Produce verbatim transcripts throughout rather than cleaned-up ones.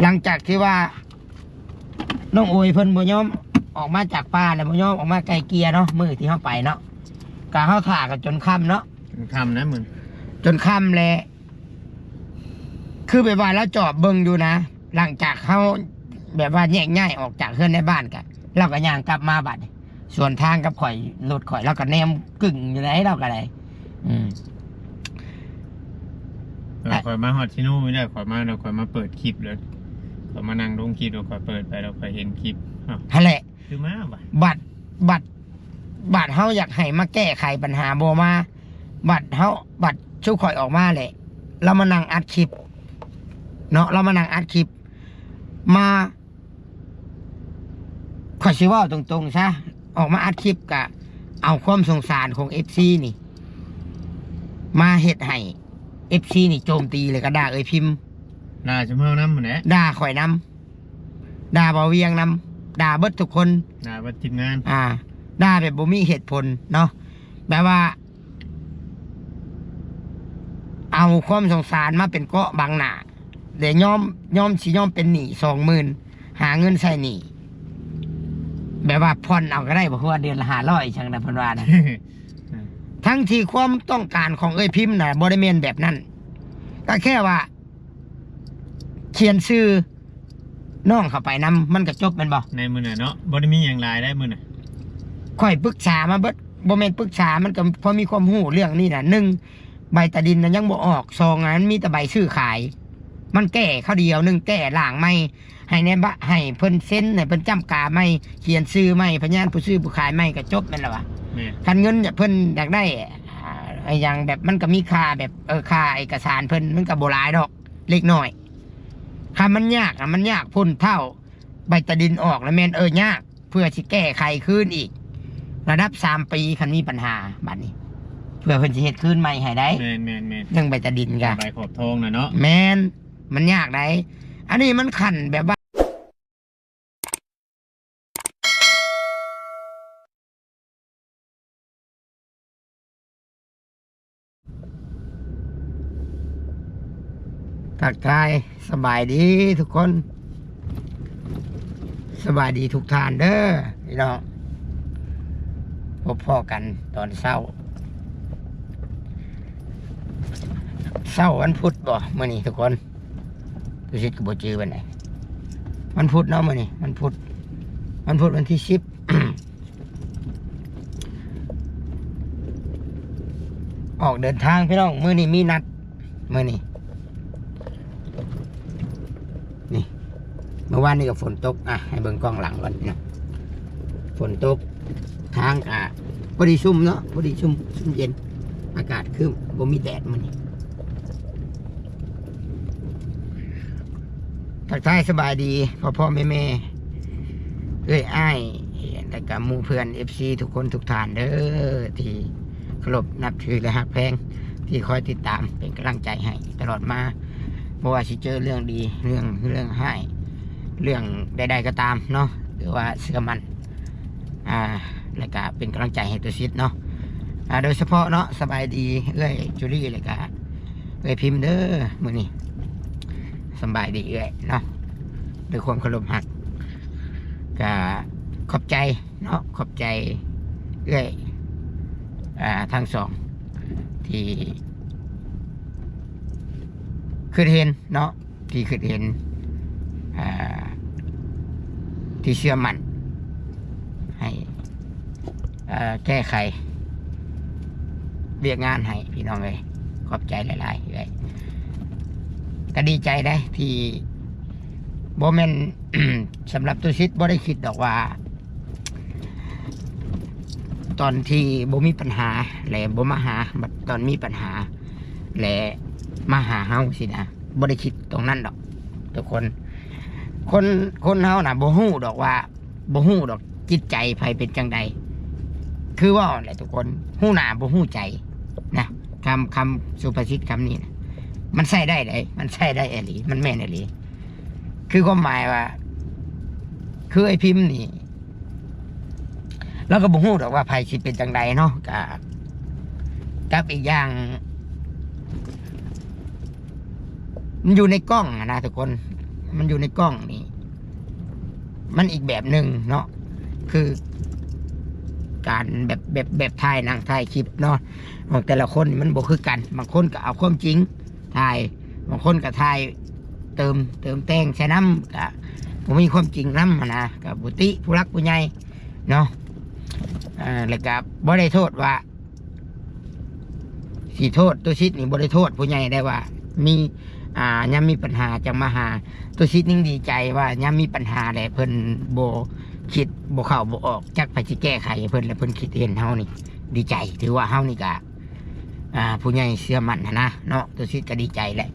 หลังจากที่ว่า น้องโอยเพิ่นบ่ยอมออกมาจากป่า แล้วบ่ยอมออกมาไกล่เกลี่ยเนาะ มื้อที่เฮาไปเนาะ ก็เฮาถ่ากันจนค่ำเนาะ จนค่ำนะมึง จนค่ำแหละ คือแบบว่าลาวจอบเบิ่งอยู่นะ หลังจากเฮาแบบว่าแยกย้ายออกจากเฮือนในบ้านกะ ลาวก็ย่างกลับมาบัดนี้ สวนทางกับข่อย รถข่อย ลาวก็แนมกึ่งอยู่ไหน ลาวก็ได้ อืม เออ ข่อยมาฮอดที่นู่นไม่ได้ ข่อยมาแล้ว ข่อยมาเปิดคลิปแล้ว ข่อยมานั่งลงคลิปแล้ว ข่อยเปิดไปแล้ว ข่อยเห็นคลิป อ้าว หั้นแหละ คือมาบัด บัด บัด บัดเฮาอยากให้มาแก้ไขปัญหาบ่มา บัดเฮา บัดชุมข่อยออกมาแหละ ลาวมานั่งอัดคลิป เนาะ ลาวมานั่งอัดคลิป มา ข่อยสิเว้าตรงๆซะ ออกมาอัดคลิปกะเอาความสงสารของ เอฟซี นี่ มาเฮ็ดให้ เอฟซี นี่โจมตี แล้วก็ด่าเอื้อยพิมพ์ ด่าซุมเฮานำหั้นแหละ ด่าข่อยนำ ด่าบ่าวเวียงนำ ด่าเบิดทุกคน ด่าเบิดทีมงาน อ่า ด่าแบบบ่มีเหตุผลเนาะ แบบว่า เอาความสงสารมาเป็นเกราะบังหน้า แต่ยอม ยอม สิยอมเป็นหนี้สองหมื่น หาเงินใส่หนี้ แบบว่าผ่อนเอาก็ได้ บ่ คือว่าเดือนละห้าร้อย จั่งใด๋ เพิ่นว่านะ ทั้งที่ความต้องการของเอื้อยพิมพ์น่ะบ่ได้แม่นแบบนั้น ก็แค่ว่า เขียนชื่อน้องเข้าไปนำ มันก็จบแม่นบ่ ในมื้อน่ะเนาะ บ่ได้มีหยังหลายได้มื้อน่ะ ข่อยปรึกษามาเบิด บ่แม่นปรึกษา มันก็พอมีความรู้เรื่องนี้น่ะ หนึ่ง ใบตาดินน่ะยังบ่ออก สอง อันนั้นมีแต่ใบซื้อขาย มันแก้คราวเดียว หนึ่ง แก้ล้างใหม่ ให้ในบะ ให้เพิ่นเซ็น ให้เพิ่นจ้ำกาใหม่ เขียนชื่อใหม่ พยานผู้ซื้อผู้ขายใหม่ก็จบแม่นละวะ แม่น คันเงินเนี่ยเพิ่นอยากได้ อ่า ไอ้หยังแบบมันก็มีค่าแบบ เออ ค่าเอกสารเพิ่นมันก็บ่หลายดอก เล็กน้อย คันมันยากอะ มันยากพุ้นเฒ่า ใบตาดินออกแล้วแม่น เออ ยาก เพื่อสิแก้ไขคืนอีก ระดับสามปี คันมีปัญหาบัดนี้ เพื่อเพิ่นสิเฮ็ดคืนใหม่ให้ได้ แม่นๆๆ เรื่องใบตาดินกะ ใบขอบทองน่ะเนาะ แม่น มันยากได้ อันนี้มันขั้นแบบว่า ทักทายสบายดีทุกคน สบายดีทุกท่านเด้อพี่น้อง พบพ้อกันตอนเช้า เช้าวันพุธบ่มื้อนี้ทุกคน ตุสิตก็บ่จื่อปานใด วันพุธเนาะมื้อนี้ วันพุธ วันพุธวันที่สิบ ออกเดินทางพี่น้อง มื้อนี้มีนัด มื้อนี้ นี่ เมื่อวานนี้ก็ฝนตก อ่ะ ให้เบิ่งกล้องหลังก่อนพี่น้อง ฝนตก ทางก็พอดีซุ่มเนาะ พอดีซุ่ม ซุ่มเย็น อากาศครึ้ม บ่มีแดดมื้อนี้ ทักทายสบายดี พ่อพ่อแม่แม่ เอื้อยอ้าย แล้วก็หมู่เพื่อน เอฟซี ทุกคนทุกท่านเด้อ ที่เคารพนับถือและฮักแพง ที่คอยติดตามเป็นกำลังใจให้ตลอดมา บ่ว่าสิเจอเรื่องดี เรื่อง เรื่องร้าย เรื่องใดๆก็ตามเนาะ ถือว่าเชื่อมั่น อ่า แล้วก็เป็นกำลังใจให้ตุสิตเนาะ อ่า โดยเฉพาะเนาะ สบายดีเอื้อยจูลี่ แล้วก็เอื้อยพิมพ์เด้อ มื้อนี้ สบายดีเอื้อยเนาะ ด้วยความเคารพฮัก ก็ขอบใจเนาะ ขอบใจเอื้อย อ่า ทั้งสอง ที่คิดเห็นเนาะ ที่คิดเห็น อ่า ที่เชื่อมั่น ให้ เอ่อ แก้ไข เวียกงานให้พี่น้องเอ้ย ขอบใจหลายๆเอ้ย ก็ดีใจได้ที่ บ่แม่น สำหรับตุสิตบ่ได้คิดดอกว่า ตอนที่บ่มีปัญหา และบ่มาหา บัดตอนมีปัญหา และมาหาเฮาสินะ บ่ได้คิดตรงนั้นดอก ทุกคน คน คนเฮาน่ะบ่ฮู้ดอกว่า บ่ฮู้ดอกจิตใจไผเป็นจังใด คือว่าแหละทุกคน ฮู้หน้าบ่ฮู้ใจนะ คำ คำสุภาษิตคำนี้นะ มันใช้ได้ได๋ มันใช้ได้อีหลี มันแม่นอีหลี คือความหมายว่า คือไอ้พิมพ์นี่ เราก็บ่ฮู้ดอกว่าไผสิเป็นจังใดเนาะ กะ กับอีกอย่าง มันอยู่ในกล้องอะนะทุกคน มันอยู่ในกล้องนี่ มันอีกแบบหนึ่งเนาะ คือการแบบ แบบ แบบถ่ายหนังถ่ายคลิปเนาะ ของแต่ละคนนี่มันบ่คือกัน บางคนก็เอาความจริงถ่าย บางคนก็ถ่ายเติม เติมแต่งใส่นำ ก็บ่มีความจริงนำหั้นนะ ก็บ่ติผู้หลักผู้ใหญ่เนาะ อ่า แล้วก็บ่ได้โทษว่า สิโทษตุสิทธิ์นี่บ่ได้โทษผู้ใหญ่ได้ว่า มี อ่า ยามมีปัญหาจั่งมาหา ตุสิทธิ์ยังดีใจว่ายามมีปัญหาแหละเพิ่นบ่คิดบ่เข้าบ่ออก จักไผสิแก้ไขให้เพิ่น แล้วเพิ่นคิดเห็นเฮานี่ดีใจ ถือว่าเฮานี่ก็ อ่า ผู้ใหญ่เชื่อมั่นหั้นนะเนาะ ตุสิทธิ์ก็ดีใจแหละ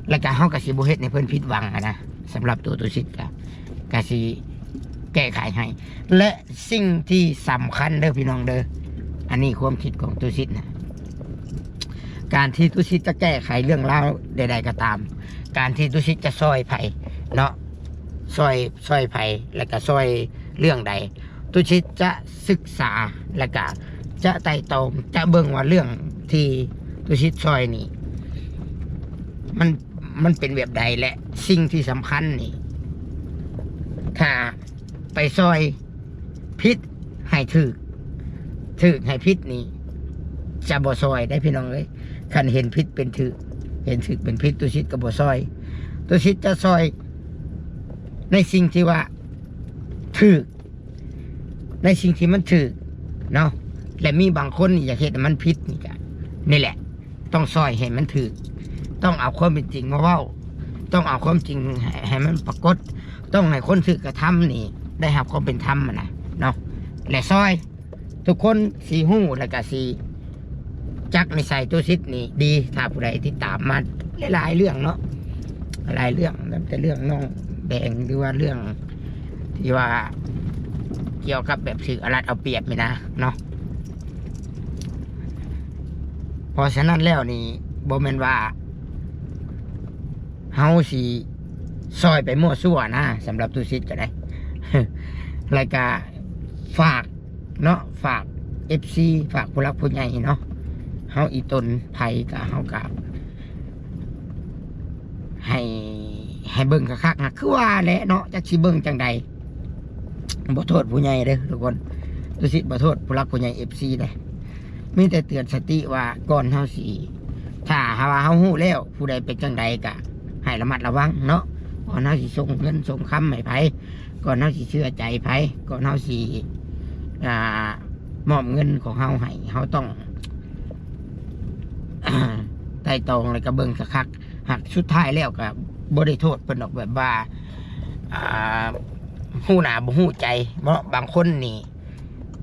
แล้วก็เฮาก็สิบ่เฮ็ดให้เพิ่นผิดหวังหั้นนะ สำหรับตัวตุสิทธิ์ก็ ก็สิแก้ไขให้ และสิ่งที่สำคัญเด้อพี่น้องเด้อ อันนี้ความคิดของตุสิทธิ์นะ การที่ตุสิทธิ์จะแก้ไขเรื่องราวใดๆก็ตาม การที่ตุสิทธิ์จะซ่อยไผเนาะ ซ่อย ซ่อยไผ แล้วก็ซ่อยเรื่องใด ตุสิทธิ์จะศึกษา แล้วก็จะไต่ตอง จะเบิ่งว่าเรื่องที่ตุสิทธิ์ซ่อยนี่ มัน มันเป็นแบบใด และสิ่งที่สำคัญนี่ ถ้าไปซ่อยผิดให้ถืก ถืกให้ผิดนี่ จะบ่ซ่อยได้พี่น้องเอ้ย คันเห็นผิดเป็นถืก เห็นถืกเป็นผิด ตุสิทธิ์ก็บ่ซ่อย ตุสิทธิ์จะซ่อยในสิ่งที่ว่าถืก ในสิ่งที่มันถืกเนาะ และมีบางคนนี่อยากเฮ็ดให้มันผิดนี่ก็ นี่แหละ ต้องซ่อยให้มันถืก ต้องเอาความเป็นจริงมาเว้า ต้องเอาความจริงให้ ให้มันปรากฏ ต้องให้คนถืกกระทำนี่ได้รับความเป็นธรรมหั้นนะเนาะ และซ่อย ทุกคนสิฮู้ แล้วก็สิจักนิสัยตุสิทธิ์นี่ดี ถ้าผู้ใดติดตามมาหลายๆเรื่องเนาะ หลายเรื่อง ตั้งแต่เรื่องน้องแดง หรือว่าเรื่องที่ว่าเกี่ยวกับแบบถืกเอารัดเอาเปรียบนี่นะเนาะ เพราะฉะนั้นแล้วนี่ บ่แม่นว่าเฮาสิซ่อยไปมั่วซั่วนะ สำหรับตุสิทธิ์ก็ได้ แล้วก็ฝากเนาะ ฝาก เอฟซี ฝากผู้หลักผู้ใหญ่เนาะ เฮาอีตนไผก็ เฮาก็ให้ ให้เบิ่งคักๆนะ คือว่าแหละเนาะ จักสิเบิ่งจั่งใด บ่โทษผู้ใหญ่เด้อทุกคน ตุสิทธิ์บ่โทษผู้หลักผู้ใหญ่ เอฟซี เด้อ มีแต่เตือนสติว่าก่อนเฮาสิ ถ้าหากว่าเฮาฮู้แล้ว ผู้ใดเป็นจั่งใดก็ให้ระมัดระวังเนาะ ก่อนเฮาสิส่งเงินส่งคำให้ไผ ก่อนเฮาสิเชื่อใจไผ ก่อนเฮาสิ อ่า มอบเงินของเฮาให้ เฮาต้อง ไตร่ตรองแล้วก็เบิ่งคักๆ หากสุดท้ายแล้วก็บ่ได้โทษเพิ่นดอก แบบว่า อ่า ฮู้หน้าบ่ฮู้ใจเนาะ บางคนนี่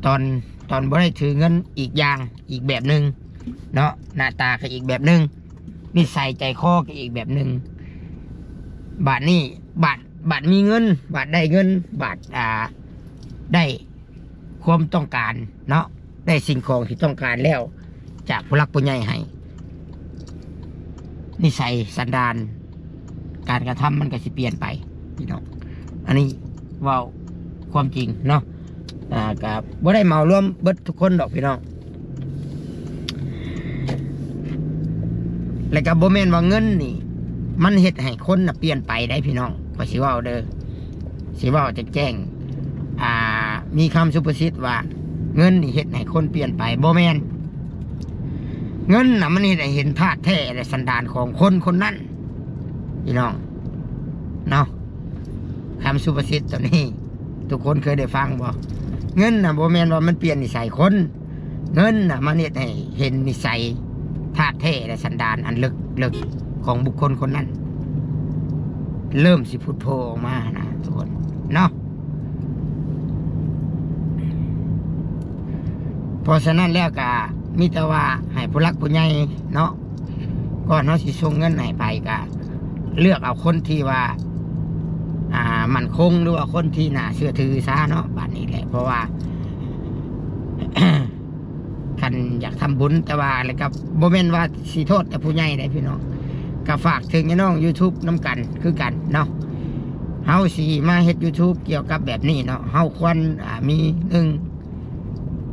ตอน ตอนบ่ได้ถือเงินอีกอย่าง อีกแบบหนึ่งเนาะ หน้าตาก็อีกแบบหนึ่ง นิสัยใจคอก็อีกแบบหนึ่ง บาดนี้ บาด บาดมีเงิน บาดได้เงิน บาด อ่า ได้ความต้องการเนาะ ได้สิ่งของที่ต้องการแล้ว จากผู้หลักผู้ใหญ่ให้ นิสัยสันดาน การกระทำมันก็สิเปลี่ยนไปพี่น้อง อันนี้เว้าความจริงเนาะ อ่า ก็บ่ได้เหมารวมเบิดทุกคนดอกพี่น้อง แล้วก็บ่แม่นว่าเงินนี่ มันเฮ็ดให้คนน่ะเปลี่ยนไปได้พี่น้อง ข้อยสิเว้าเด้อ สิเว้าแจ้งๆ อ่า มีคำสุภาษิตว่า เงินนี่เฮ็ดให้คนเปลี่ยนไป บ่แม่น เงินน่ะมันเฮ็ดให้เห็นธาตุแท้และสันดานของคนคนนั้น พี่น้อง เนาะ คำสุภาษิตตัวนี้ ทุกคนเคยได้ฟังบ่ เงินน่ะบ่แม่นว่ามันเปลี่ยนนิสัยคน เงินน่ะมันเฮ็ดให้เห็นนิสัยธาตุแท้และสันดานอันลึกๆของบุคคลคนนั้น เริ่มสิผุดโผล่ออกมานะทุกคนเนาะ เพราะฉะนั้นแล้วก็มีแต่ว่าให้ผู้หลักผู้ใหญ่เนาะ ก่อนเฮาสิส่งเงินให้ไผก็เลือกเอาคนที่ว่า อ่า มั่นคง หรือว่าคนที่น่าเชื่อถือซะเนาะ บาดนี้แหละ เพราะว่า คันอยากทำบุญ แต่ว่าแล้วก็บ่แม่นว่าสิโทษแต่ผู้ใหญ่ได้พี่น้อง ก็ฝากถึงน้อง YouTube นำกันคือกันเนาะ เฮาสิมาเฮ็ด YouTube เกี่ยวกับแบบนี้เนาะ เฮาควร อ่า มี หนึ่ง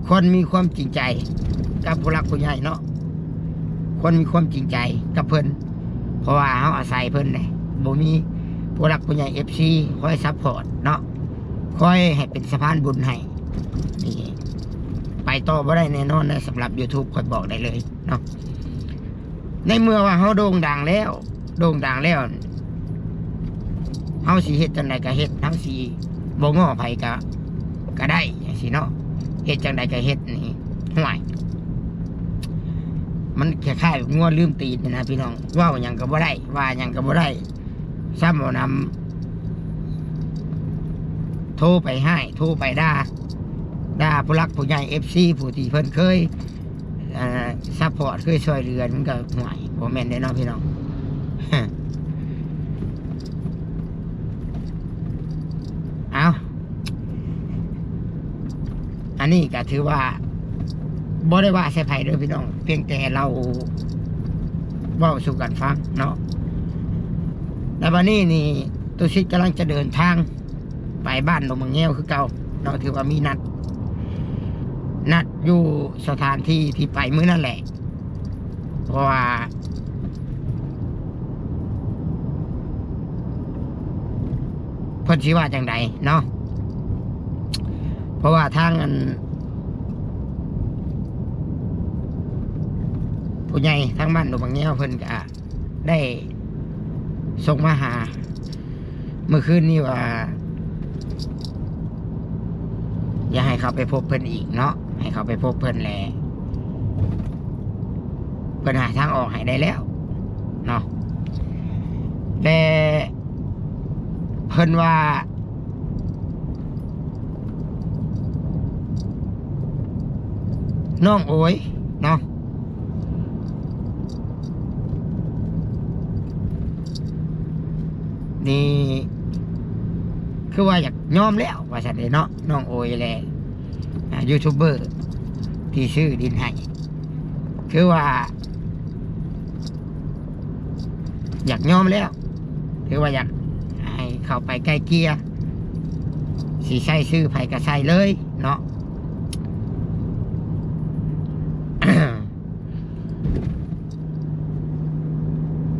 ควรมีความจริงใจกับผู้หลักผู้ใหญ่เนาะ ควรมีความจริงใจกับเพิ่น เพราะว่าเฮาอาศัยเพิ่นเด้ บ่มี ผู้หลักผู้ใหญ่ เอฟซี คอยซัพพอร์ตเนาะ คอยให้เป็นสะพานบุญให้ นี่ ไปต่อบ่ได้แน่นอนนะ สำหรับ YouTube ข้อยบอกได้เลยเนาะ ในเมื่อว่าเฮาโด่งดังแล้ว โด่งดังแล้ว เฮาสิเฮ็ดจั่งใดก็เฮ็ด เฮาสิบ่ง้อไผก็ ก็ได้จั่งซี้เนาะ เฮ็ดจั่งใดก็เฮ็ดนี่ ห่วย มันคล้ายๆแบบงัวลืมตีนนะพี่น้อง เว้าหยังก็บ่ได้ ว่าหยังก็บ่ได้ ซ้ำเอานำ โทรไปฮ้าย โทรไปด่า ด่าผู้หลักผู้ใหญ่ เอฟซี ผู้ที่เพิ่นเคย อ่า ซัพพอร์ต เคยช่วยเหลือ มันก็ห่วย บ่แม่นเด้เนาะพี่น้อง เอา อันนี้ก็ถือว่า บ่ได้ว่าใส่ไผเด้อพี่น้อง เพียงแต่เราเว้าสู่กันฟังเนาะ แล้วบัดนี้นี่ ตุสิทธิ์กำลังจะเดินทาง ไปบ้านดงมะแง้วคือเก่าเนาะ ถือว่ามีนัด นัดอยู่สถานที่ที่ไปมื้อนั่นแหละ เพราะว่า เพิ่นสิว่าจั่งใดเนาะ เพราะว่าทางอัน ผู้ใหญ่ทางบ้านดงมะแง้วเพิ่นก็ได้ส่งมาหา เมื่อคืนนี้ว่า อย่าให้เขาไปพบเพิ่นอีกเนาะ ให้เขาไปพบเพิ่นแหละ เพิ่นหาทางออกให้ได้แล้วเนาะ แต่เพิ่นว่า น้องโอยเนาะ นี่ คือว่าอยากยอมแล้ว ว่าซั่นเด้เนาะ น้องโอยแหละ อ่า ยูทูบเบอร์ที่ซื้อดินให้ คือว่า อยากยอมแล้ว คือว่าอยากให้เข้าไปไกล่เกลี่ย สิใส่ชื่อไผก็ใส่เลยเนาะ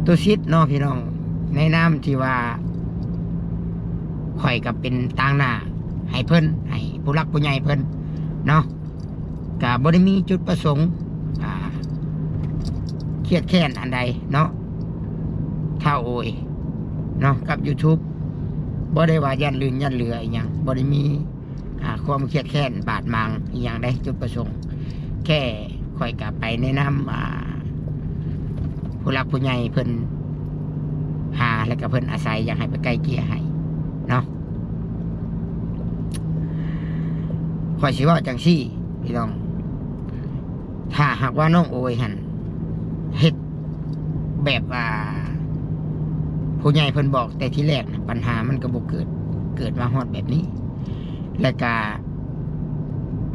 ตุสิทธิ์เนาะพี่น้อง ในนามที่ว่า ข่อยก็เป็นตางหน้าให้เพิ่น ให้ผู้หลักผู้ใหญ่เพิ่นเนาะ ก็บ่ได้มีจุดประสงค์ อ่า เครียดแค้นอันใดเนาะ ท้าวโอยเนาะ กับยูทูบ บ่ได้ว่ายันลื่นยันเหลืออีหยัง บ่ได้มี อ่า ความเครียดแค้นบาดหมางอีหยังใด จุดประสงค์ แค่ข่อยก็ไปแนะนำ อ่า ผู้หลักผู้ใหญ่เพิ่นหา แล้วก็เพิ่นอาศัยอยากให้ไปไกล่เกลี่ยให้เนาะ ข่อยสิเว้าจั่งซี้พี่น้อง ถ้าหากว่าน้องโอยหั่นเฮ็ดแบบว่า ผู้ใหญ่เพิ่นบอกแต่ทีแรกน่ะ ปัญหามันก็บ่เกิด เกิดมาฮอดแบบนี้ แล้วก็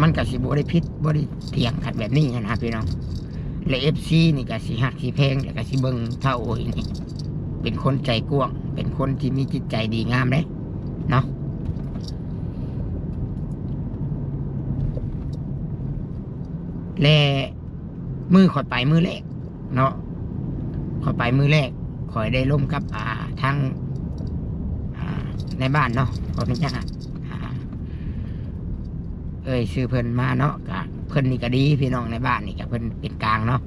มันก็สิบ่ได้ผิด บ่ได้เถียงกันแบบนี้หั้นนะพี่น้อง และ เอฟซี นี่ก็สิฮักสิแพง แล้วก็สิเบิ่งท้าวโอยนี่ เป็นคนใจกว้าง เป็นคนที่มีจิตใจดีงามเด้เนาะ และมื้อข่อยไปมื้อแรกเนาะ ข่อยไปมื้อแรก ข่อยได้ร่วมกับ อ่า ทาง อ่า ในบ้านเนาะ ขออนุญาต อ่า เอ่ยชื่อเพิ่นมาเนาะ ก็เพิ่นนี่ก็ดีพี่น้องในบ้านนี่ก็เพิ่นเป็นกลางเนาะ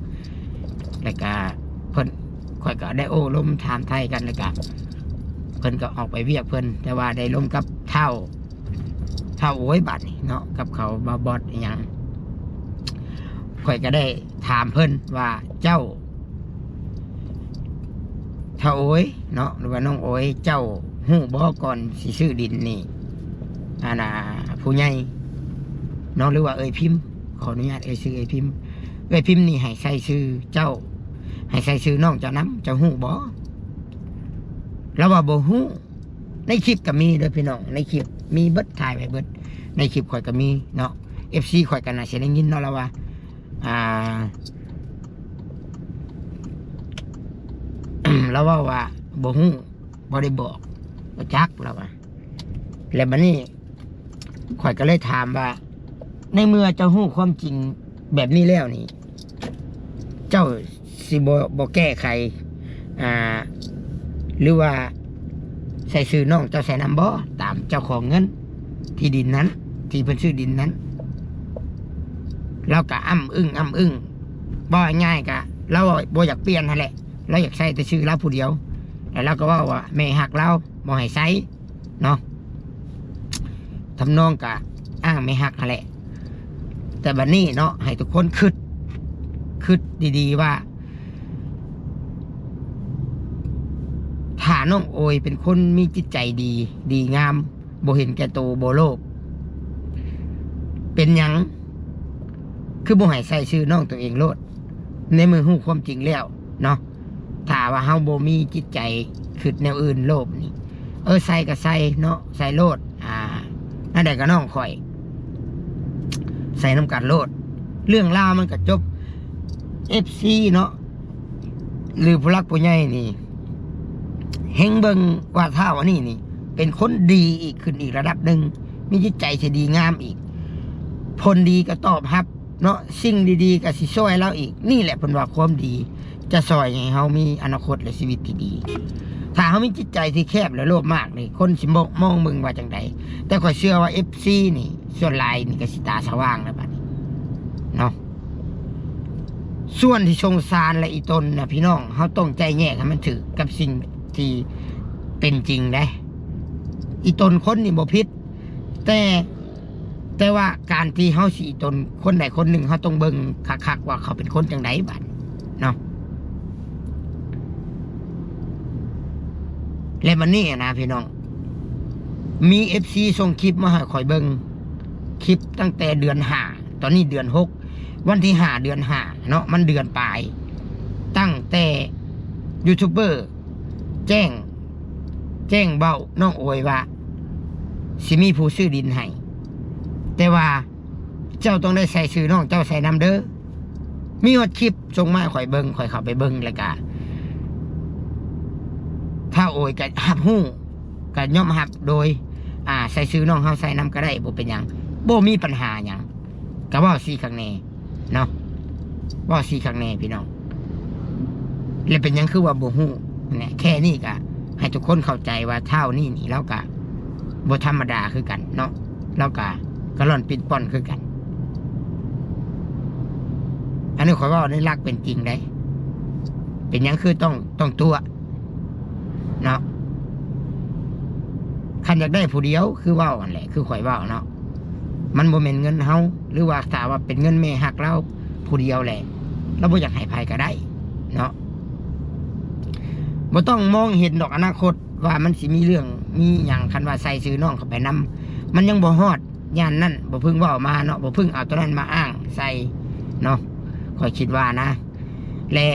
แล้วก็เพิ่น ข่อยก็ได้โอ้ลมถามไทยกัน แล้วก็เพิ่นก็ออกไปเวียกเพิ่น แต่ว่าได้ร่วมกับท้าว ท้าวโอยบัดนี้เนาะ กับเขาบ่าวบอสอีหยัง ข่อยก็ได้ถามเพิ่นว่า เจ้า ท้าวโอยเนาะ หรือว่าน้องโอย เจ้าฮู้บ่ก่อนสิซื้อดินนี่ อันน่ะ ผู้ใหญ่เนาะ หรือว่าเอ่ยพิมพ์ ขออนุญาตเอ่ยชื่อเอ่ยพิมพ์ เอ่ยพิมพ์นี่ให้ใส่ชื่อเจ้า ให้ใส่ชื่อน้องเจ้านำ เจ้าฮู้บ่ ลาวว่าบ่ฮู้ ในคลิปก็มีเด้อพี่น้อง ในคลิปมีเบิด ถ่ายไว้เบิด ในคลิปข่อยก็มีเนาะ เอฟซี ข่อยก็น่าสิได้ยินเนาะ ลาวว่า อ่า ลาวเว้าว่าบ่ฮู้ บ่ได้บอก บ่จัก ลาวว่า แล้วบัดนี้ ข่อยก็เลยถามว่า ในเมื่อเจ้าฮู้ความจริงแบบนี้แล้วนี่ เจ้าสิบ่ บ่แก้ไข อ่า หรือว่า ใส่ชื่อน้องเจ้าใส่นำบ่ ตามเจ้าของเงินที่ดินนั้น ที่เพิ่นซื้อดินนั้น ลาวก็อ้ำอึ้งอ้ำอึ้ง เว้าง่ายๆ ก็ลาวบ่อยากเปลี่ยนหั้นแหละ ลาวอยากใส่แต่ชื่อลาวผู้เดียว แล้วลาวก็เว้าว่าแม่ฮักลาวบ่ให้ใส่เนาะ ทำนองก็อ้างแม่ฮักหั้นแหละ แต่บัดนี้เนาะ ให้ทุกคนคิด คิดดีๆ ว่า ถ้าน้องโอยเป็นคนมีจิตใจดี ดีงาม บ่เห็นแก่โต บ่โลภ เป็นหยังคือบ่ให้ใส่ชื่อน้องตัวเองโลด ในเมื่อฮู้ความจริงแล้วเนาะ ถ้าว่าเฮาบ่มีจิตใจคิดแนวอื่น โลภนี่ เออ ใส่ก็ใส่เนาะ ใส่โลด อ่า อันใดก็น้องข่อย ใส่นำกันโลด เรื่องราวมันก็จบ เอฟซี เนาะ หรือผู้หลักผู้ใหญ่นี่ แฮ่งเบิ่งว่าท้าวอันนี้นี่ เป็นคนดีอีก ขึ้นอีกระดับหนึ่ง มีจิตใจที่ดีงามอีก ผลดีก็ตอบรับเนาะ สิ่งดีๆ ก็สิช่วยลาวอีก นี่แหละเพิ่นว่าความดี จะช่วยให้เฮามีอนาคตและชีวิตที่ดี ถ้าเฮามีจิตใจที่แคบและโลภมากนี่ คนสิมอง มองเบิ่งว่าจั่งใด แต่ข้อยเชื่อว่า เอฟซี นี่ ส่วนหลายนี่ก็สิตาสว่างแล้วบัดนี้เนาะ ส่วนที่สงสารและอีตนน่ะพี่น้อง เฮาต้องใจแยกให้มันถืกกับสิ่งที่เป็นจริงเด้ อีตนคนนี่บ่ผิด แต่ แต่ว่าการที่เฮาสิอีตนคนใดคนหนึ่ง เฮาต้องเบิ่งคักๆ ว่าเขาเป็นคนจั่งใดบัดเนาะ และบัดนี้นะพี่น้อง มี เอฟซี ส่งคลิปมาให้ข้อยเบิ่ง คลิปตั้งแต่เดือนห้า ตอนนี้เดือนหก วันที่ห้า เดือนห้า เนาะ มันเดือนปลาย ตั้งแต่ยูทูบเบอร์แจ้ง แจ้งเว้าน้องโอยว่า สิมีผู้ซื้อดินให้ แต่ว่าเจ้าต้องได้ใส่ชื่อน้องเจ้าใส่นำเด้อ มีฮอดคลิปส่งมาให้ข้อยเบิ่ง ข้อยเข้าไปเบิ่งแล้วก็ ท้าวโอยก็รับรู้ ก็ยอมรับโดย อ่า ใส่ชื่อน้องเฮาใส่นำก็ได้ บ่เป็นหยัง บ่มีปัญหาหยัง ก็เว้าซี้คักแน่เนาะ เว้าซี้คักแน่พี่น้อง แล้วเป็นหยังคือว่าบ่ฮู้เนี่ย แค่นี้ก็ให้ทุกคนเข้าใจว่าท้าวนี่นี่ลาวก็บ่ธรรมดาคือกันเนาะ ลาวก็กะล่อนปิ้นป้อนคือกัน อันนี้ข้อยเว้าในหลักเป็นจริงเด้ เป็นหยังคือต้อง ต้องตั๋วเนาะ คันอยากได้ผู้เดียวคือเว้าหั่นแหละ คือข้อยเว้าเนาะ มันบ่แม่นเงินเฮา หรือว่าถ้าว่าเป็นเงินแม่ฮักลาวผู้เดียวแหละ ลาวบ่อยากให้ไผก็ได้เนาะ บ่ต้องมองเห็นดอกอนาคตว่ามันสิมีเรื่องมีหยัง คันว่าใส่ชื่อน้องเข้าไปนำ มันยังบ่ฮอดย่านนั้น บ่เพิ่งเว้ามาเนาะ บ่เพิ่งเอาตัวนั้นมาอ้างใส่เนาะ ข้อยคิดว่านะ และ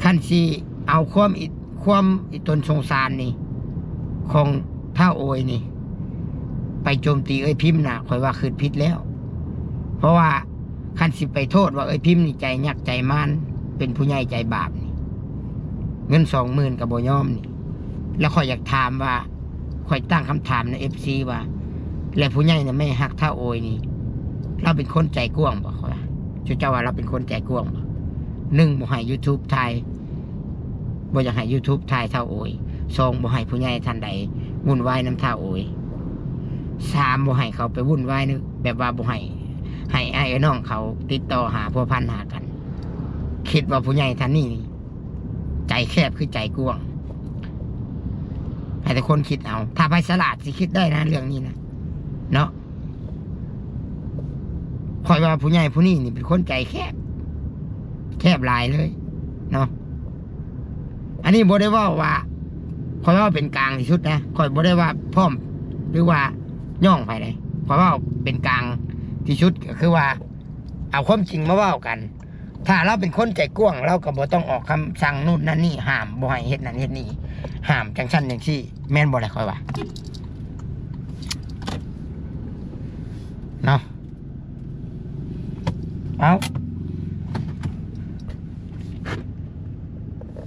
คันสิเอาความอิ ความอีตนสงสารนี่ ของท้าวโอยนี่ ไปโจมตีเอื้อยพิมพ์น่ะ ข้อยว่าคิดผิดแล้ว เพราะว่าคันสิไปโทษว่าเอื้อยพิมพ์นี่ใจยักษ์ใจมาร เป็นผู้ใหญ่ใจบาปนี่ เงินสองหมื่นก็บ่ยอมนี่ แล้วข้อยอยากถามว่า ข้อยตั้งคำถามใน เอฟซี ว่า และผู้ใหญ่น่ะแม่ฮักท้าวโอยนี่ ลาวเป็นคนใจกว้างบ่ ข้อยว่า เจ้าว่าลาวเป็นคนใจกว้างบ่ หนึ่ง บ่ให้ยูทูบถ่าย บ่อยากให้ยูทูบถ่ายท้าวโอย สอง บ่ให้ผู้ใหญ่ท่านใดวุ่นวายนำท้าวโอย สาม บ่ให้เขาไปวุ่นวายนึก แบบว่าบ่ให้ ให้อ้ายกับน้องเขาติดต่อหาพัวพันหากัน คิดว่าผู้ใหญ่ท่านนี้นี่ ใจแคบคือใจกว้าง ให้แต่คนคิดเอา ถ้าไผฉลาดสิคิดได้นะ เรื่องนี้นะ เนาะ ข้อยว่าผู้ใหญ่ผู้นี้นี่เป็นคนใจแคบ แคบหลายเลยเนาะ อันนี้บ่ได้เว้าว่า ข้อยเว้าเป็นกลางที่สุดนะ ข้อยบ่ได้ว่าพร้อม หรือว่าย่องไผเลย ข้อยเว้าเป็นกลางที่สุด ก็คือว่า เอาความจริงมาเว้ากัน ถ้าลาวเป็นคนใจกว้าง ลาวก็บ่ต้องออกคำสั่งนู่นนั่นนี่ ห้ามบ่ให้เฮ็ดนั่นเฮ็ดนี่ ห้ามจังซั่นจังซี่ แม่นบ่ล่ะ ข้อยว่า เนาะ เอ้า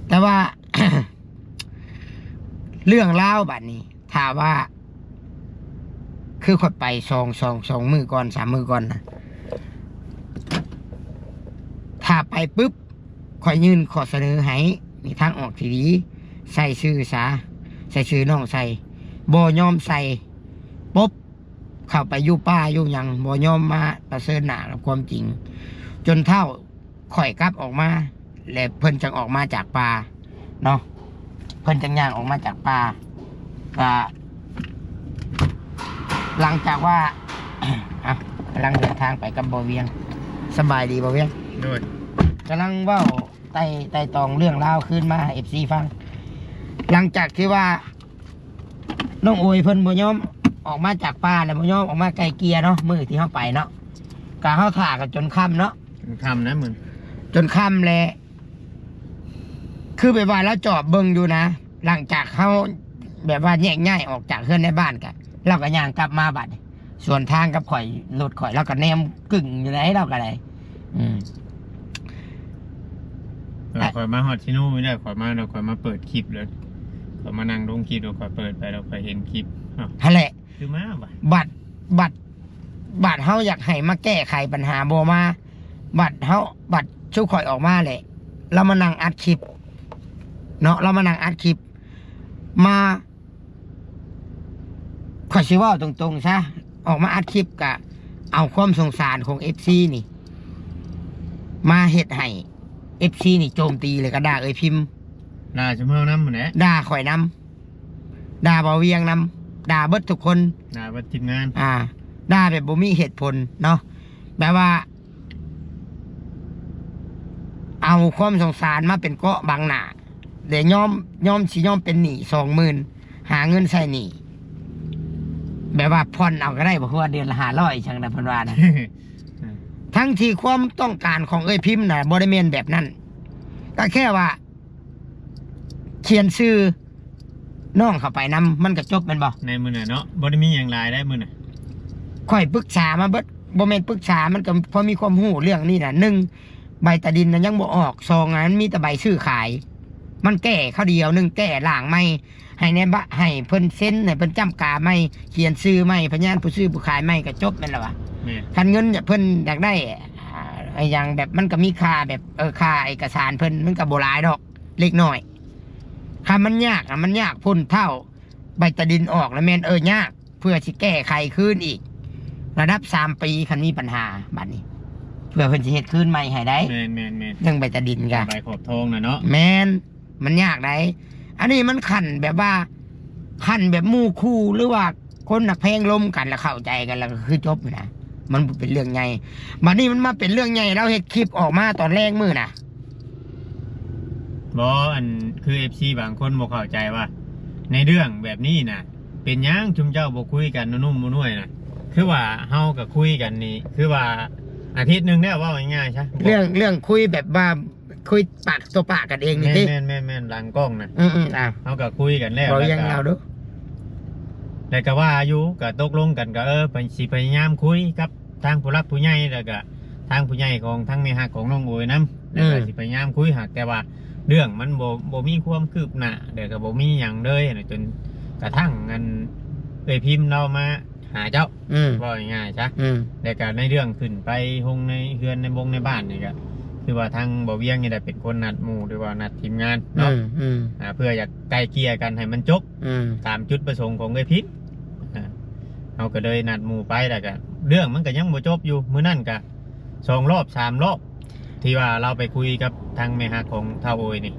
แต่ว่า เรื่องราวบัดนี้ ถ้าว่า คือข้อยไปสอง สอง สองมื้อก่อน สามมื้อก่อนนะ ถ้าไปปุ๊บ ข้อยยื่นข้อเสนอให้ มีทางออกที่ดี ใส่ชื่อซะ ใส่ชื่อน้องใส่ บ่ยอมใส่ ปุ๊บ เข้าไปอยู่ป่าอยู่หยัง บ่ยอมมาประเชิญหน้ากับความจริง จนเฒ่า ข่อยกลับออกมา และเพิ่นจั่งออกมาจากป่าเนาะ เพิ่นจั่งย่างออกมาจากป่า ก็ หลังจากว่า อ่ะ กำลังเดินทางไปกับบ่าวเวียง สบายดีบ่าวเวียง โดย กำลังเว้าไต่ ไต่ตองเรื่องราวคืนมาให้ เอฟซี ฟัง หลังจากที่ว่า น้องโอยเพิ่นบ่ยอมออกมาจากป่า แล้วบ่ยอมออกมาไกล่เกลี่ยเนาะ มื้อที่เฮาไปเนาะ ก็เฮาถ่ากันจนค่ำเนาะ จนค่ำนะมื้อ จนค่ำแหละ คือแบบว่าลาวจอบเบิ่งอยู่นะ หลังจากเฮาแบบว่าแยกย้ายออกจากเฮือนในบ้านกะ ลาวก็ย่างกลับมาบัดนี้ สวนทางกับข่อย รถข่อย ลาวก็แนมกึ่งอยู่ไหน ลาวก็ได้ อืม เออ ข่อยมาฮอดที่นู่นไม่ได้ ข่อยมาแล้ว ข่อยมาเปิดคลิปเลย ข่อยมานั่งลงคลิปแล้ว ข่อยเปิดไปแล้ว ข่อยเห็นคลิป อ้าว หั่นแหละ คือมาบ่ะ บัด บัด บัดเฮาอยากให้มาแก้ไขปัญหาบ่มา บัดเฮา บัดชุข่อยออกมาแหละ ลาวมานั่งอัดคลิป เนาะ ลาวมานั่งอัดคลิป มา ข่อยสิเว้าตรงๆซะ ออกมาอัดคลิปกะเอาความสงสารของ เอฟซี นี่ มาเฮ็ดให้ เอฟซี นี่โจมตี แล้วก็ด่าเอื้อยพิมพ์ ด่าซุมเฮานำหั้นแหละ ด่าข่อยนำ ด่าบ่าวเวียงนำ ด่าเบิดทุกคน ด่าเบิดทีมงาน อ่า ด่าแบบบ่มีเหตุผลเนาะ แบบว่า เอาความสงสารมาเป็นเกราะบังหน้า แต่ยอม ยอม สิยอมเป็นหนี้ สองหมื่น หาเงินใช้หนี้ แบบว่าผ่อนเอาก็ได้ บ่คือว่าเดือนละ ห้าร้อย จั่งใด๋ เพิ่นว่านะ ทั้งที่ความต้องการของเอื้อยพิมพ์น่ะบ่ได้แม่นแบบนั้น ก็แค่ว่า เขียนชื่อน้องเข้าไปนำ มันก็จบแม่นบ่ ในมื้อน่ะเนาะ บ่ได้มีหยังหลายได้มื้อน่ะ ข่อยปรึกษามาเบิด บ่แม่นปรึกษา มันก็พอมีความรู้เรื่องนี้น่ะ หนึ่ง ใบตาดินน่ะยังบ่ออก สอง อันนั้นมีแต่ใบซื้อขาย มันแก้คราวเดียว หนึ่ง แก้ล้างใหม่ ให้ในบะ ให้เพิ่นเซ็น ให้เพิ่นจ้ำกาใหม่ เขียนชื่อใหม่ พยานผู้ซื้อผู้ขายใหม่ ก็จบแม่นแล้ววะ แม่น คันเงินเนี่ยเพิ่นอยากได้ อ่า ไอ้หยังแบบมันก็มีค่าแบบ เออ ค่าเอกสารเพิ่น มันก็บ่หลายดอก เล็กน้อย คันมันยากอะ มันยากพู้นเฒ่า ใบตาดินออกแล้วแม่น เออ ยาก เพื่อสิแก้ไขคืนอีก ระดับสามปี คันมีปัญหาบัดนี้ เพื่อเพิ่นสิเฮ็ดคืนใหม่ให้ได้ แม่นๆๆ เรื่องใบตาดินกะ ใบขอบทองน่ะเนาะ แม่น มันยากได๋ อันนี้มันขั้นแบบว่า ขั้นแบบหมู่คู่ หรือว่าคนฮักแพงลมกันแล้วเข้าใจกันแล้วก็คือจบนะ มันบ่เป็นเรื่องใหญ่ บัดนี้มันมาเป็นเรื่องใหญ่ ลาวเฮ็ดคลิปออกมาตอนแลงมื้อน่ะ บ่ อัน คือ เอฟซี บางคนบ่เข้าใจว่า ในเรื่องแบบนี้น่ะ เป็นหยังชุมเจ้าบ่คุยกันนุ่มๆนุ่ยๆน่ะ คือว่าเฮาก็คุยกันนี่ คือว่าอาทิตย์หนึ่งแล้ว เว้าง่ายๆซะ เรื่อง เรื่องคุยแบบว่า คุยปากต่อปากกันเองนี่ติ แม่นๆๆๆ หลังกล้องน่ะ อืมๆ อ่ะ เฮาก็คุยกันแล้ว เว้าเรื่อง แล้วก็ ลาวดู แล้วก็ว่าอยู่ ก็ตกลงกัน ก็ เออ ไป สิพยายามคุยกับทางผู้หลักผู้ใหญ่ แล้วก็ทางผู้ใหญ่ของทางแม่ฮักของน้องโอยนำ แล้วก็ อืม สิพยายามคุย หากแต่ว่าเรื่องมันบ่ บ่มีความคืบหน้า แล้วก็บ่มีหยังเลยนะ จนกระทั่งอันเอื้อยพิมพ์ลาวมาหาเจ้า อืม เว้าง่ายๆซะ อืม แล้วก็ในเรื่องขึ้นไปโฮงในเฮือนในบงในบ้านนี่ก็ คือว่าทางบ่าวเวียงนี่แหละเป็นคนนัดหมู่ หรือว่านัดทีมงานเนาะ อืม อืม อ่า เพื่ออยากไกล่เกลี่ยกันให้มันจบ อืม ตามจุดประสงค์ของเอื้อยพิมพ์ อ่า เฮาก็เลยนัดหมู่ไป แล้วก็เรื่องมันก็ยังบ่จบอยู่ มื้อนั้นก็สองรอบสามรอบ ที่ว่าลาวไปคุยกับทางแม่ฮักของเฒ่าโอยนี่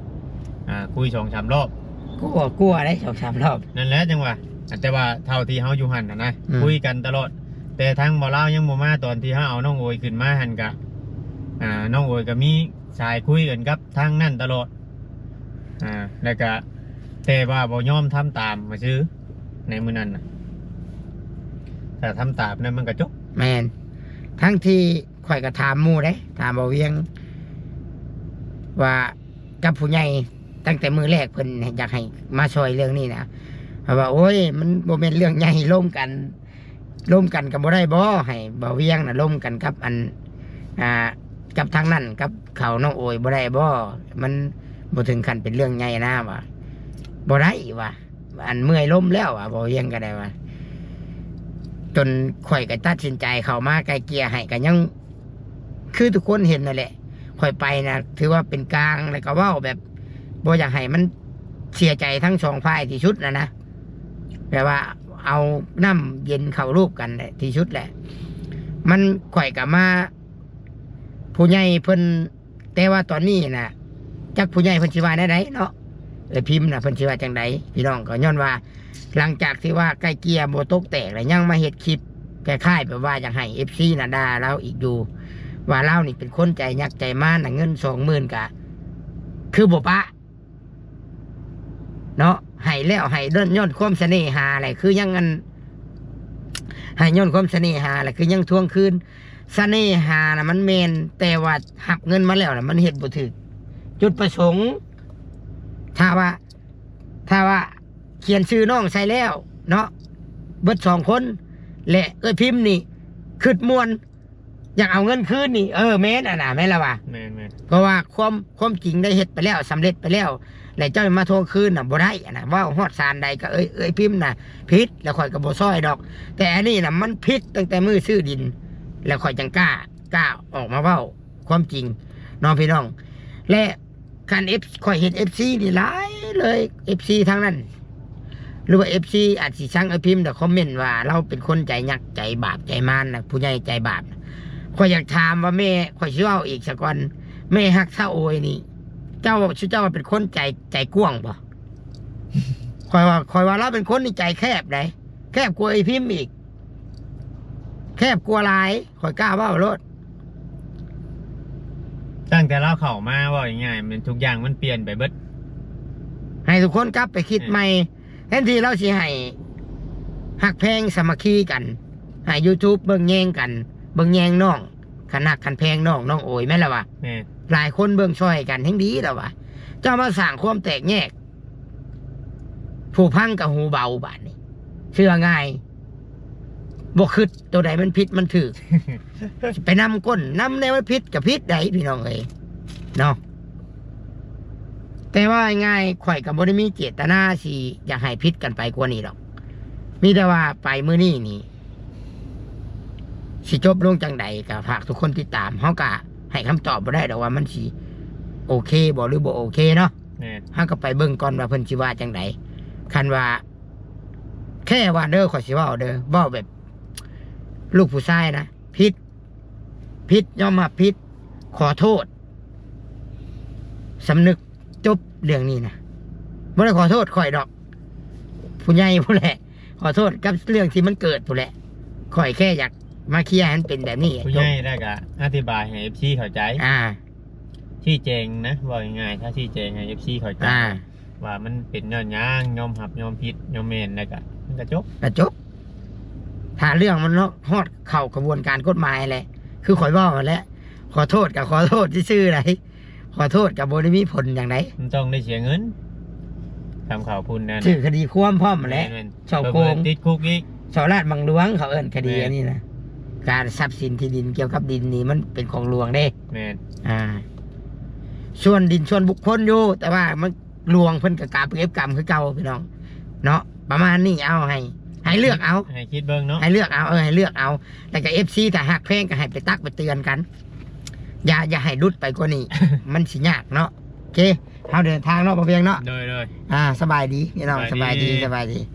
อ่า คุยสองสามรอบ กลัว กลัวได้สองสามรอบ นั่นแหละจังหวะ แต่ว่าเท่าที่เฮาอยู่หั่นน่ะนะ อืม คุยกันตลอด แต่ทางบ่าวลาวยังบ่มา ตอนที่เฮาเอาน้องโอยขึ้นมาหั่นกะ อ่า น้องโอยก็มีสายคุยกันกับทางนั่นตลอด อ่า แล้วก็ แต่ว่าบ่ยอมทำตามว่าซื่อ ในมื้อนั้นน่ะ ถ้าทำตามนั้นมันก็จบ แม่น ทั้งที่ ข่อยก็ถามหมู่เด้ ถามบ่าวเวียง ว่ากับผู้ใหญ่ตั้งแต่มื้อแรกเพิ่นอยากให้มาช่วยเรื่องนี้นะ เพิ่นว่า โอ้ย มันบ่แม่นเรื่องใหญ่ ล้มกัน ล้มกันก็บ่ได้บ่ ให้บ่าวเวียงน่ะล้มกันกับอัน อ่า กับทางนั้น กับเขาน้องโอยบ่ได้บ่ มันบ่ถึงขั้นเป็นเรื่องใหญ่นะ ว่า บ่ได้ว่า อันเมื่อยล้มแล้วอะ บ่าวเวียงก็ได้ว่า จนข่อยก็ตัดสินใจเข้ามาไกล่เกลี่ยให้ ก็ยัง คือทุกคนเห็นนั่นแหละ ข่อยไปนะ ถือว่าเป็นกลาง แล้วก็เว้าแบบ บ่อยากให้มัน เสียใจทั้งสองฝ่ายที่สุดนะนะ แบบว่าเอาน้ำเย็นเข้ารูปกันแหละที่สุดแหละ มันข่อยกะมา ผู้ใหญ่เพิ่น แต่ว่าตอนนี้นะ จักผู้ใหญ่เพิ่นสิว่าแนวใดเนาะ เอ้ยพิมพ์นะเพิ่นสิว่าจังใด พี่น้องก็ย้อนว่า หลังจากที่ว่าไกลเกลี่ยบ่ตกแตกแล้วยังมาเฮ็ดคลิปคล้ายๆแบบว่าอยากให้เอฟซีนะด่าลาวอีกอยู่ ว่าลาวนี่เป็นคนใจยักษ์ใจมารนะ เงินสองหมื่นกะ คือบ่ปะ เนาะ ให้แล้วให้ย้อนความเสน่หาแหละ คือยังอัน ให้ย้อนความเสน่หาแหละ คือยังทวงคืน เสน่หานะมันแม่น แต่ว่าหับเงินมาแล้วนะมันเฮ็ดบ่ถูกจุดประสงค์ ถ้าว่า ถ้าว่าเขียนชื่อน้องใส่แล้วเนาะ เบิดสองคน และเอ้ยพิมพ์นี่คิดม่วน อยากเอาเงินคืนนี่ เออ แม่นอะนะ แม่นละวะ แม่นๆ เพราะว่าความ ความจริงได้เฮ็ดไปแล้ว สำเร็จไปแล้ว แล้วเจ้ามาทวงคืนน่ะบ่ได้อะนะ เว้าฮอดศาลใดก็เอ้ย เอ้ยพิมพ์น่ะผิด แล้วข่อยก็บ่ซ่อยดอก แต่อันนี้น่ะมันผิดตั้งแต่มื้อซื้อดิน แล้วข่อยจังกล้า กล้าออกมาเว้าความจริงเนาะพี่น้อง และคันเอฟ ข่อยเห็นเอฟซีนี่หลายเลย เอฟซีทั้งนั้น หรือว่าเอฟซีอาจสิชังเอ้ยพิมพ์แต่คอมเมนต์ว่าลาวเป็นคนใจยักษ์ใจบาปใจมารนะ ผู้ใหญ่ใจบาปนะ ข่อยอยากถามว่าแม่ ข่อยสิเว้าอีกซะก่อน แม่ฮักซาโอยนี่ เจ้า ชื่อเจ้าเป็นคนใจ ใจกว้างบ่ ข่อยว่า ข่อยว่าลาวเป็นคนนี่ใจแคบได แคบกว่าไอ้พิมพ์อีก แคบกว่าหลาย ข่อยกล้าเว้าโลด ตั้งแต่ลาวเข้ามา เว้าง่ายๆ มันทุกอย่างมันเปลี่ยนไปเบิด ให้ทุกคนกลับไปคิด อืม ใหม่ แทนที่ลาวสิให้ฮักแพงสามัคคีกัน ให้ยูทูบเบิ่งแยงกัน เบิ่งแยงน้อง คันฮักคันแพงน้อง น้องโอยแม่นละวะ แม่น หลายคนเบิ่งซ่อยกันแฮงดีละวะ เจ้ามาสร้างความแตกแยก ผู้ฟังก็หูเบาบาดนี้ เชื่อง่าย บ่คิดตัวใดมันผิดมันถูก ไปนำก้น นำแนวมันผิดก็ผิดได้พี่น้องเอ้ย เนาะ แต่ว่าง่ายๆ ข่อยก็บ่ได้มีเจตนาสิอยากให้ผิดกันไปกว่านี้ดอก มีแต่ว่าไปมื้อนี้นี่ สิจบลงจังใดก็ฝากทุกคนติดตาม เฮาก็ให้คำตอบบ่ได้ดอกว่ามันสิโอเคบ่หรือบ่โอเคเนาะ แม่น เฮาก็ไปเบิ่งก่อนว่าเพิ่นสิว่าจังใด คันว่า แค่ว่าเด้อ ข่อยสิเว้าเด้อ เว้าแบบ ลูกผู้ชายนะ ผิด ผิด ยอมรับผิด ขอโทษ สำนึก จบเรื่องนี้นะ บ่ได้ขอโทษข่อยดอก ผู้ใหญ่พู้นแหละ ขอโทษกับเรื่องที่มันเกิดพู้นแหละ ข่อยแค่อยากมาเคลียร์ให้มันเป็นแบบนี้ ผู้ใหญ่ จบ ได้ก็อธิบายให้เอฟซีเข้าใจ อ่า ชี้แจงนะ ว่าง่ายๆ ถ้าชี้แจงให้เอฟซีเข้าใจ อ่า ว่ามันเป็นย้อนหยัง ยอมรับยอมผิดยอมแม่น แล้วก็มันก็จบ ก็จบ ถ้าเรื่องมันเนาะ ฮอดเข้ากระบวนการกฎหมายแหละ คือข่อยเว้าหั้นแหละ ขอโทษก็ขอโทษซื่อๆ ได ขอโทษก็บ่ได้มีผลหยังได มันต้องได้เสียเงิน ทำข่าวพุ้นนั่น ถือคดีความพร้อมหั้นแหละ แม่นๆ ฉ้อโกง เผลอๆ ติดคุกอีก ฉ้อราชบังหลวง เขาเอิ้นคดี แม่น อันนี้นะ การทรัพย์สินที่ดินเกี่ยวกับดินนี่มันเป็นของหลวงเด้ แม่น อ่า ส่วนดินส่วนบุคคลอยู่ แต่ว่ามัน หลวงเพิ่นก็กลับเก็บกำคือเก่าพี่น้อง เนาะ ประมาณนี้ เอาให้ ให้เลือกเอา ให้คิดเบิ่งเนาะ ให้เลือกเอา เออ ให้เลือกเอา แล้วก็เอฟซีถ้าฮักแพงก็ให้ไปตักไปเตือนกัน อย่า อย่าให้หลุดไปกว่านี้ มันสิยากเนาะ โอเค เฮาเดินทางเนาะ บ่เวียงเนาะ โดยๆ อ่า สบายดีพี่น้อง สบายดี สบายดี สบายดี